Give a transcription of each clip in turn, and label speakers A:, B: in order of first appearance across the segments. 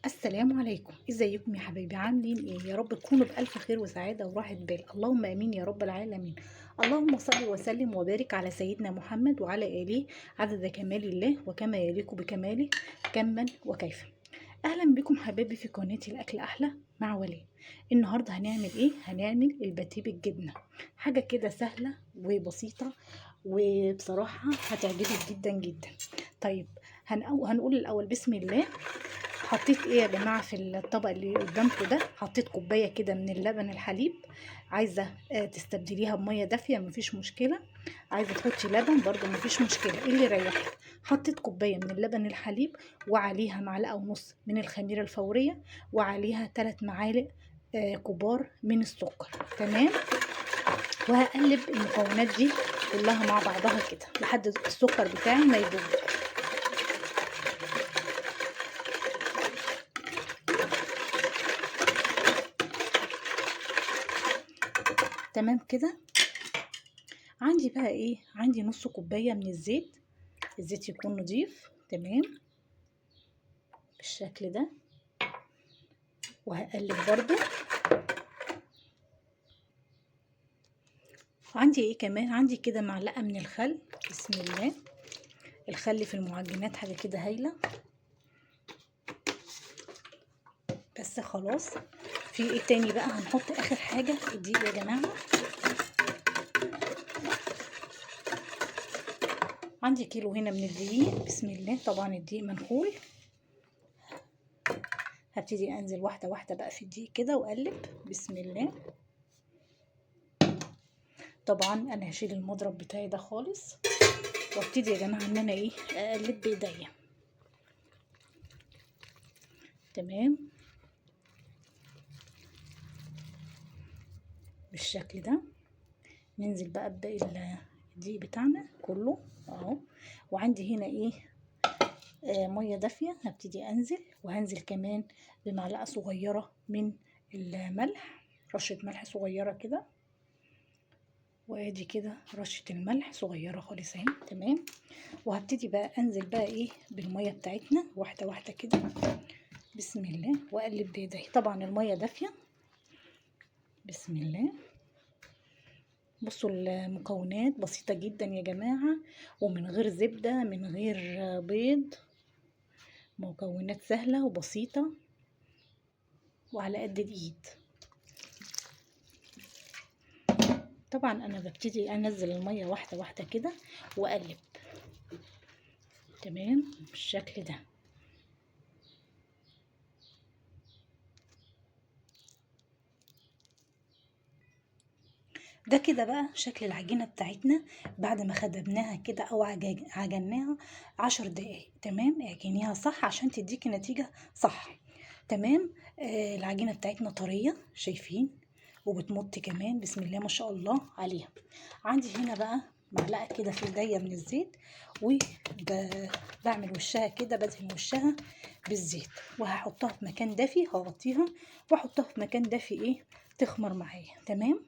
A: السلام عليكم، ازيكم يا حبايبي؟ عاملين ايه؟ يا رب تكونوا بالف خير وسعادة وراحة بال، اللهم امين يا رب العالمين. اللهم صل وسلم وبارك على سيدنا محمد وعلى اله عدد كمال الله وكما يليق بكماله كما وكيفا. اهلا بكم حبايبي في قناتي الاكل احلى مع ولاء. النهارده هنعمل ايه؟ هنعمل الباتيه بالجبنه، حاجة كده سهلة وبسيطة وبصراحة هتعجبك جدا جدا. طيب هنقول الاول بسم الله. حطيت ايه يا جماعة في الطبق اللي قدامكم ده؟ حطيت كوباية كده من اللبن الحليب، عايزه تستبدليها بميه دافيه مفيش مشكلة، عايزه تحطي لبن برده مفيش مشكلة، اللي يريحك. حطيت كوباية من اللبن الحليب وعليها معلقه ونص من الخميره الفورية وعليها 3 معالق كبار من السكر. تمام، وهقلب المكونات دي كلها مع بعضها كده لحد السكر بتاعي ما يدوب. تمام كده. عندي بقى ايه؟ عندي نص كوباية من الزيت، الزيت يكون نضيف. تمام بالشكل ده، وهقلب برضو. عندي ايه كمان؟ عندي كده معلقه من الخل، بسم الله. الخل في المعجنات حاجة كده هايلة. بس خلاص. في ايه تاني بقى؟ هنحط اخر حاجة الدقيق يا جماعة. عندي كيلو هنا من الدقيق، بسم الله. طبعا الدقيق منخول. هبتدي انزل واحدة واحدة بقى في الدقيق كده واقلب، بسم الله. طبعا انا هشيل المضرب بتاعي ده خالص وابتدي يا جماعة ان انا ايه اقلب بايديا. تمام بالشكل ده. ننزل بقى بباقي الدقيق بتاعنا كله اهو. وعندي هنا ايه؟ مية دافيه. هبتدي انزل، وهنزل كمان بمعلقه صغيرة من الملح، رشه ملح صغيرة كده، وادي كده رشه الملح صغيرة خالص اهي. تمام. وهبتدي بقى انزل بقى ايه بالمية بتاعتنا واحدة واحدة كده، بسم الله، واقلب بايدي. طبعا المية دافيه، بسم الله. بصوا المكونات بسيطة جدا يا جماعة، ومن غير زبدة، من غير بيض، مكونات سهلة وبسيطة وعلى قد الإيد. طبعا أنا ببتدي أنزل المية واحدة واحدة كده وأقلب. تمام بالشكل ده. ده كده بقى شكل العجينة بتاعتنا بعد ما خدمناها كده او عجناها 10 دقايق. تمام، اعجنيها صح عشان تديكي نتيجة صح. تمام. العجينة بتاعتنا طرية شايفين، وبتمط كمان، بسم الله ما شاء الله عليها. عندي هنا بقى معلقة كده في ايديا من الزيت، وبعمل وشها كده، بدهن وشها بالزيت، وهحطها في مكان دافي، هغطيها واحطها في مكان دافي ايه تخمر معايا. تمام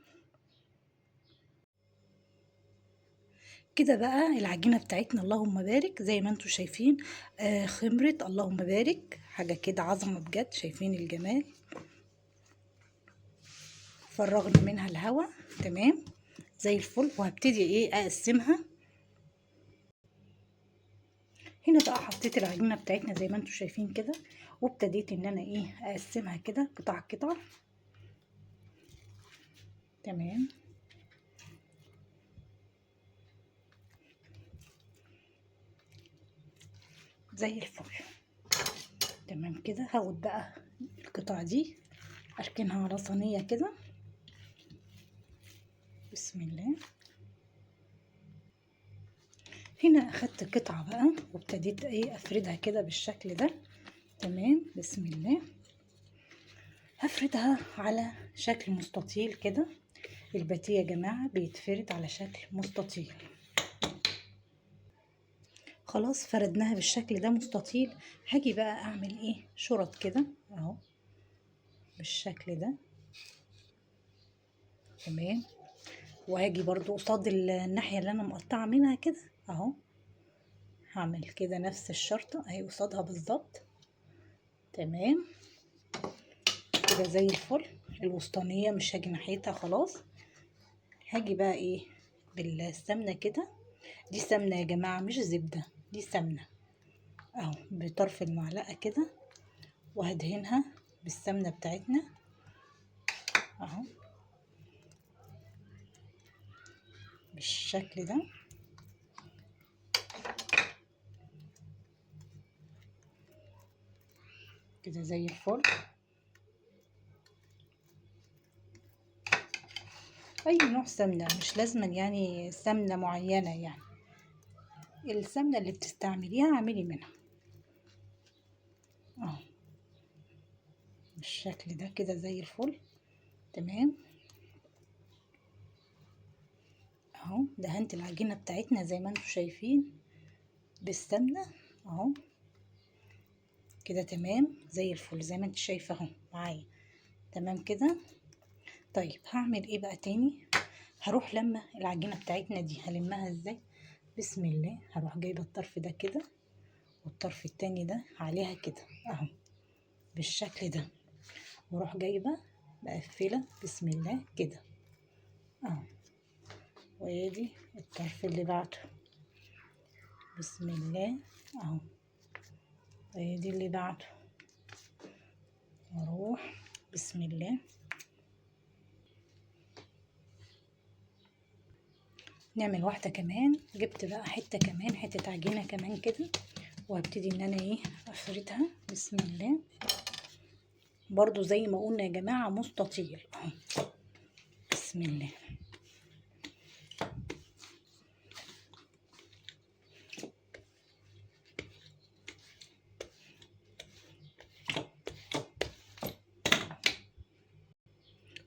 A: كده بقى العجينة بتاعتنا اللهم بارك زي ما انتم شايفين، خمرت اللهم بارك، حاجة كده عظمة بجد. شايفين الجمال؟ فرغنا منها الهواء. تمام زي الفل. وهبتدي ايه اقسمها. هنا بقى حطيت العجينة بتاعتنا زي ما انتم شايفين كده، وابتديت ان انا ايه اقسمها كده قطع قطع. تمام زي الفل. تمام كده. هاخد بقى القطع دي اركنها على صينية كده، بسم الله. هنا اخدت قطعه بقى وابتديت ايه افردها كده بالشكل ده. تمام بسم الله. هفردها على شكل مستطيل كده. الباتيه يا جماعة بيتفرد على شكل مستطيل. خلاص فردناها بالشكل ده مستطيل. هاجي بقى اعمل ايه؟ شرط كده اهو بالشكل ده. تمام. وهاجي برضو قصاد الناحية اللي انا مقطعة منها كده اهو، هعمل كده نفس الشرطة اهي قصادها بالظبط. تمام كده زي الفل. الوسطانيه مش هاجي ناحيتها خلاص. هاجي بقى ايه بالسمنه كده، دي سمنه يا جماعة مش زبدة، دي سمنه اهو، بطرف المعلقة كده، وهدهنها بالسمنه بتاعتنا اهو بالشكل ده. كده زي الفل. اي نوع سمنه، مش لازما يعني سمنه معينة، يعني السمنة اللي بتستعمليها اعملي منها اهو بالشكل ده كده زي الفل. تمام اهو، دهنت العجينة بتاعتنا زي ما انتم شايفين بالسمنه اهو كده. تمام زي الفل زي ما انت شايفه اهو معايا. تمام كده. طيب هعمل ايه بقى تاني؟ هروح لما العجينة بتاعتنا دي هلمها ازاي؟ بسم الله. هروح جايبه الطرف ده كده والطرف التاني ده عليها كده اهو بالشكل ده، واروح جايبه مقفلة بسم الله كده اهو، وادي الطرف اللي بعده بسم الله اهو، وادي اللي بعده، واروح بسم الله نعمل واحدة كمان. جبت بقى حتة كمان، حتة عجينه كمان كده، وهبتدي ان انا ايه افردها بسم الله. برضو زي ما قلنا يا جماعة مستطيل اهو بسم الله.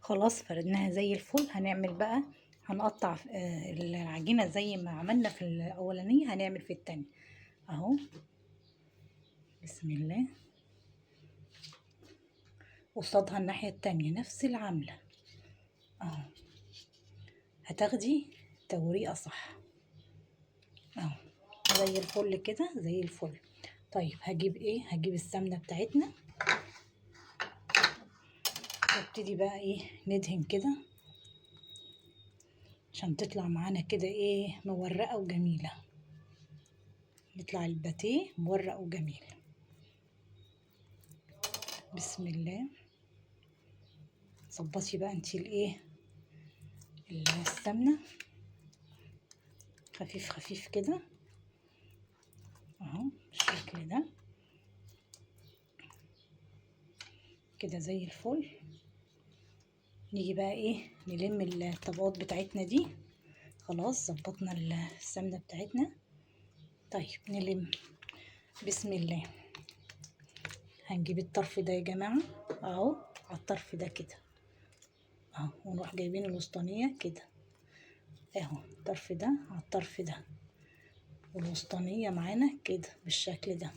A: خلاص فردناها زي الفل. هنعمل بقى، هنقطع العجينة زي ما عملنا في الأولانية هنعمل في التانية اهو بسم الله. قصادها الناحية التانية نفس العملة اهو، هتاخدي توريقة صح اهو زي الفل كده زي الفل. طيب هجيب ايه؟ هجيب السمنة بتاعتنا، وابتدي بقى ايه ندهن كده عشان تطلع معانا كده ايه مورقة وجميلة، يطلع الباتيه مورق وجميل بسم الله. ظبطي بقى انتي الايه السمنة خفيف خفيف كده اهو بالشكل ده كده زي الفل. نيجي بقى ايه نلم الطبقات بتاعتنا دي. خلاص ظبطنا السمنة بتاعتنا. طيب نلم بسم الله. هنجيب الطرف ده يا جماعة اهو على الطرف ده كده اهو، ونروح جايبين الوسطانيه كده اهو، الطرف ده على الطرف ده، والوسطانيه معانا كده بالشكل ده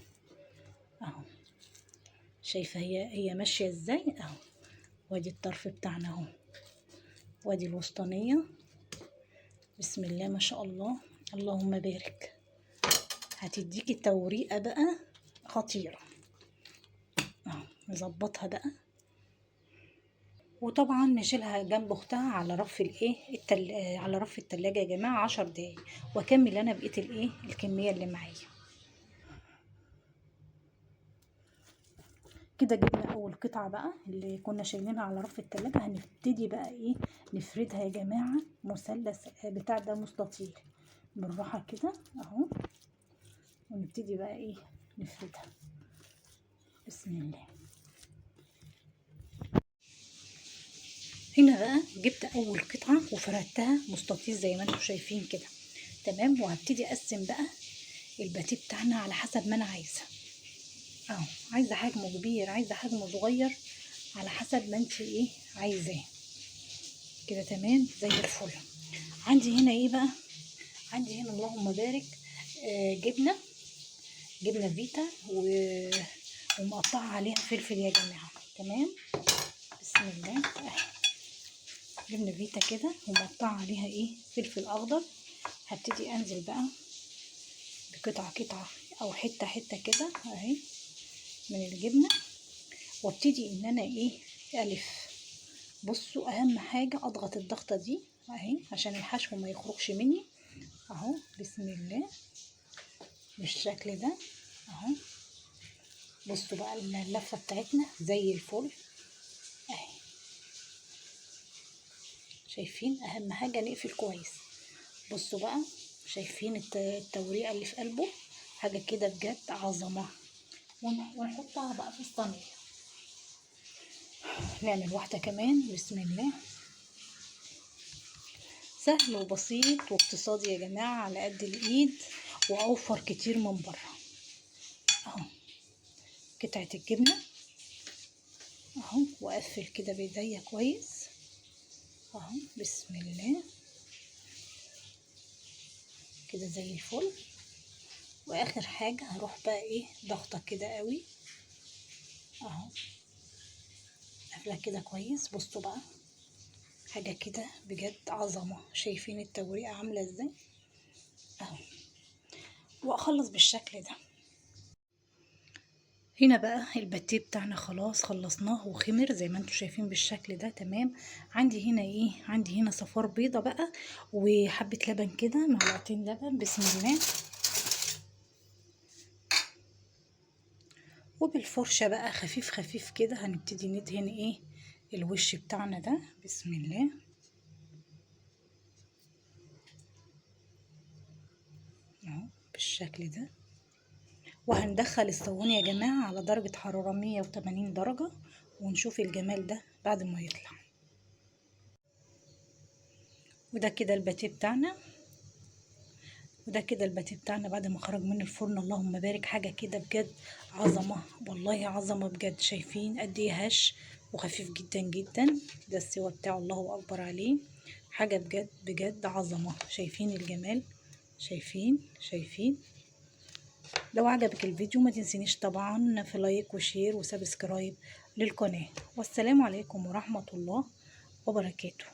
A: اهو. شايفه هي ماشية ازاي اهو. وادي الطرف بتاعنا اهو، وادي الوسطانيه بسم الله ما شاء الله اللهم بارك. هتديكي توريقه بقى خطيرة اهو. نظبطها بقى، وطبعا نشيلها جنب اختها على رف الايه على رف التلاجة يا جماعة 10 دقايق، واكمل انا بقية الايه الكمية اللي معايا كده. جبنا اول قطعه بقى اللي كنا شايلينها على رف التلاجة، هنبتدي بقى ايه نفردها يا جماعة مثلث بتاع ده مستطيل بالراحة كده اهو، ونبتدي بقى ايه نفردها بسم الله. هنا بقى جبت اول قطعه وفردتها مستطيل زي ما انتم شايفين كده تمام. وهبتدي اقسم بقى الباتيه بتاعنا على حسب ما انا عايزه اهو، عايزه حجمه كبير عايزه حجمه صغير على حسب ما انت ايه عايزاه كده تمام زي الفل. عندي هنا ايه بقى؟ عندي هنا اللهم بارك جبنه فيتا ومقطعه عليها فلفل يا جماعة تمام بسم الله. جبنه فيتا كده ومقطعه عليها ايه فلفل اخضر. هبتدي انزل بقى بقطعه قطعه او حتة حتة كده اهي من الجبنة وابتدي ان انا ايه الف. بصوا اهم حاجة اضغط الضغطه دي اهي عشان الحشو ما يخرجش مني اهو. بسم الله، بالشكل ده اهو. بصوا بقى اللفة بتاعتنا زي الفل اهي، شايفين؟ اهم حاجة نقفل كويس. بصوا بقى شايفين التوريقه اللي في قلبه، حاجة كده بجد عظمه. ونحطها بقى في الصينية. نعمل واحدة كمان. بسم الله. سهل وبسيط واقتصادي يا جماعة، على قد الايد، واوفر كتير من بره اهو. قطعه الجبنة اهو، واقفل كده بايديا كويس اهو. بسم الله، كده زي الفل. واخر حاجة هروح بقى ايه ضغطه كده قوي اهو، قافله كده كويس. بصوا بقى حاجة كده بجد عظمه، شايفين التوريقه عامله ازاي اهو. واخلص بالشكل ده. هنا بقى الباتيه بتاعنا خلاص خلصناه وخمر زي ما انتم شايفين بالشكل ده. تمام. عندي هنا ايه؟ عندي هنا صفار بيضة بقى وحبه لبن كده، معلقتين لبن. بسم الله. وبالفرشه بقى خفيف خفيف كده هنبتدي ندهن ايه الوش بتاعنا ده. بسم الله اهو بالشكل ده. وهندخل الصواني يا جماعة على درجة حرارة 180 درجة، ونشوف الجمال ده بعد ما يطلع. وده كده الباتيه بتاعنا، وده كده الباتيه بتاعنا بعد ما خرج من الفرن. اللهم بارك، حاجة كده بجد عظمة، والله عظمة بجد. شايفين قد ايه هش وخفيف جدا جدا. ده السوا بتاعه، الله اكبر عليه، حاجة بجد بجد عظمة. شايفين الجمال؟ شايفين؟ شايفين؟ لو عجبك الفيديو ما تنسينيش طبعا في like و share و subscribe للقناة. والسلام عليكم ورحمة الله وبركاته.